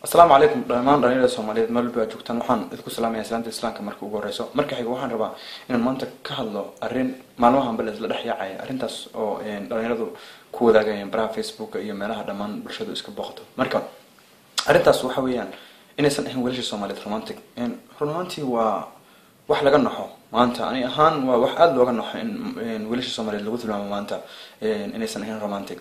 Asalaamu calaykum dhammaan dhalinyarada Soomaaliyeed meel walba aad joogtaan. Waxaan idinku salaamayaa salaanta Islaamka. Marka ugu horeyso, marka xiga, waxaan rabaa inaan maanta ka hadlo arrin maalmahan bal isla dhex yaacaya, arrintaas oo dhalinyaradu ku wadaagayeen baraha Facebooka iyo meelaha dhammaan bulshadu iska booqato. Marka arrintaas waxa weeyaan inaysan ahayn wiilasha Soomaaliyeed romantic. Run ahaantii waa wax laga naxo maanta. Ani ahaan waa wax aada looga naxo in wiilasha Soomaaliyeed lagu tilmaamo maanta inaysan ahayn romantic.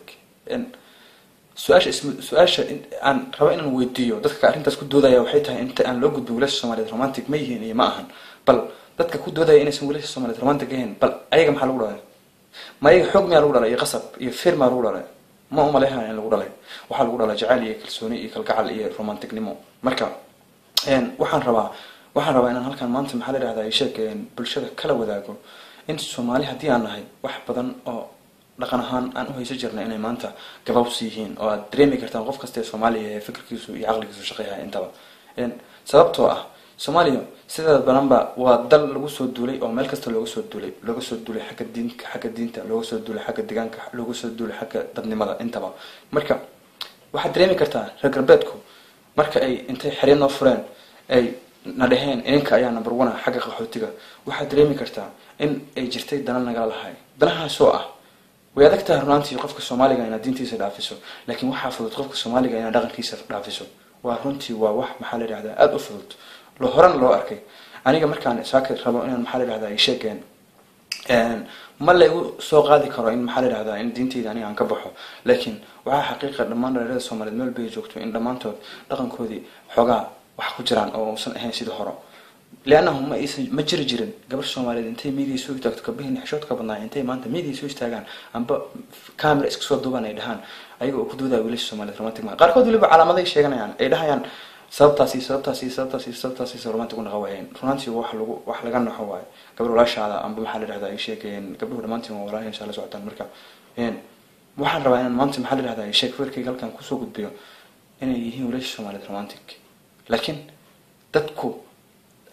Su-aasha su-aasha aan rabo inaan weydiiyo dadka arrintaas ku doodaya waxay tahay, inta aan loo gudbin wiilasha Soomaaliyeed romantic ma yihiin iyo ma ahan, bal dadka ku doodaya inaysan wiilasha Soomaaliyeed romantic ahayn, bal ayaga maxaa lagu dhalay? Ma ayaga xoog miyaa lagu dhalay iyo qasab iyo feer maa lagu dhalay? Ma umaleynaya in lagu dhalay. Waxaa lagu dhalay jacayl iyo kalsooni iyo kalgacal iyo romanticnimo. Marka waxaan rabaa inaan halkan maanta, maxaa la yidhahdaa, sheeg bulshada kala wadaago in Soomaali haddii aan nahay, wax badan oo dhaqan ahaan aan uhaysan jirnay inay maanta gabaabsi yihiin, oo aad dareemi kartaan qof kasta ee Soomaaliya ee fikirkiisu iyo caqligiisu shaqeeyahay intaba. Sababtoo ah Soomaaliya sideeda badanba waa dal lagu soo duulay oo meel kasta looga soo duulay. Looga soo duulay xagga diinka, xagga diinta looga soo duulay, xagga deegaanka looga soo duulay, xagga dadnimada intaba. Marka waxaad dareemi kartaa reer galbeedku marka ay intay xeryo noo fureen ay na dheheen idinka ayaa number one ah xagga qaxootiga, waxaad dareemi kartaa in ay jirtay dana nagala lahay. Danahaasoo ah, way adag tahay runaantii qofka Soomaaliga inaad diintiisa dhaafiso, laakiin waxaa fudud qofka Soomaaliga inaad dhaqankiisa dhaafiso. Waa runtii, waa wax, maxaa la yidhahdaa, aada u fudud, loo horena loo arkay. Aniga markaan saaka rabo inaan, maxaa la yidhahdaa, sheegeen ma laygu soo qaadi karo in, maxaa la yidhahdaa, in diinteyda aniga aan ka baxo, laakiin waxaa xaqiiqa dhammaan dhalinyarada Soomaaliyeed meel bay joogto in dhammaantood dhaqankoodii xoogaa wax ku jiraan oo uusan ahayn sidii hore. Liannahu ma aysan ma jiri jirin gabar Soomaaliyeed intay media soo istaagto, gabdhihiina xishoodka badnaa intay maanta media soo istaagaan amba camera iska soo duubaan, ay dhahaan ayaga oo ku doodaya wiilasha Soomaaliyeed romantic ma. Qaarkood weliba calaamaday sheeganayaan, ay dhahayaan sababtaas iyo sababtaas iyo sababtaas iyo sababtaas iyo romantic u naqa waayeen. Runantii wax lagu wax laga naxo waayo gabar walaashaada amba, maxaa la yidhahdaa, ay sheegayeen gabdhuhu dhammaantiin waa walaalahi insha alla socotaan. Marka waxaan rabaa inaan maanta, maxaa la yidhahdaa, sheeg fikirkayga halkan kusoo gudbiyo inay yihiin wiilasha Soomaaliyeed romantic, laakiin dadku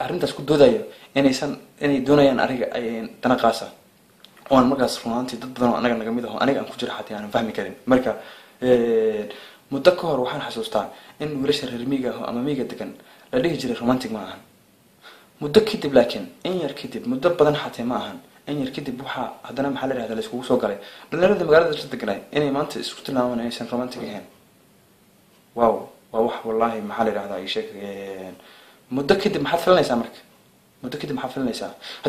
arrintaas ku doodayo inaysan inay doonayaan ariga dana qaasa oo aan markaas runaantii dad badan oo anaga naga mid aho, aniga aan ku jira xataa, aanan fahmi karin. Marka muddo ka hor waxaan xasuustaa in wiilasha reer miyiga aho ama miyiga degan la dhihi jiray romantic ma ahan. Muddo kadib, laakiin in yar kadib, muddo badan xatee ma ahan, in yar kadib, waxaa haddana, maxaa la yidhahda, la iskugu soo galay dhalinyarada magaalada la deganay inay maanta isku tilmaamaan inaysan romantic ahayn. Wow, waa wax wallahi, maxaa la yidhahdaa, sheeg muddo kadib maxaad filanaysaa? Marka muddo kadib maxaad filanaysaa?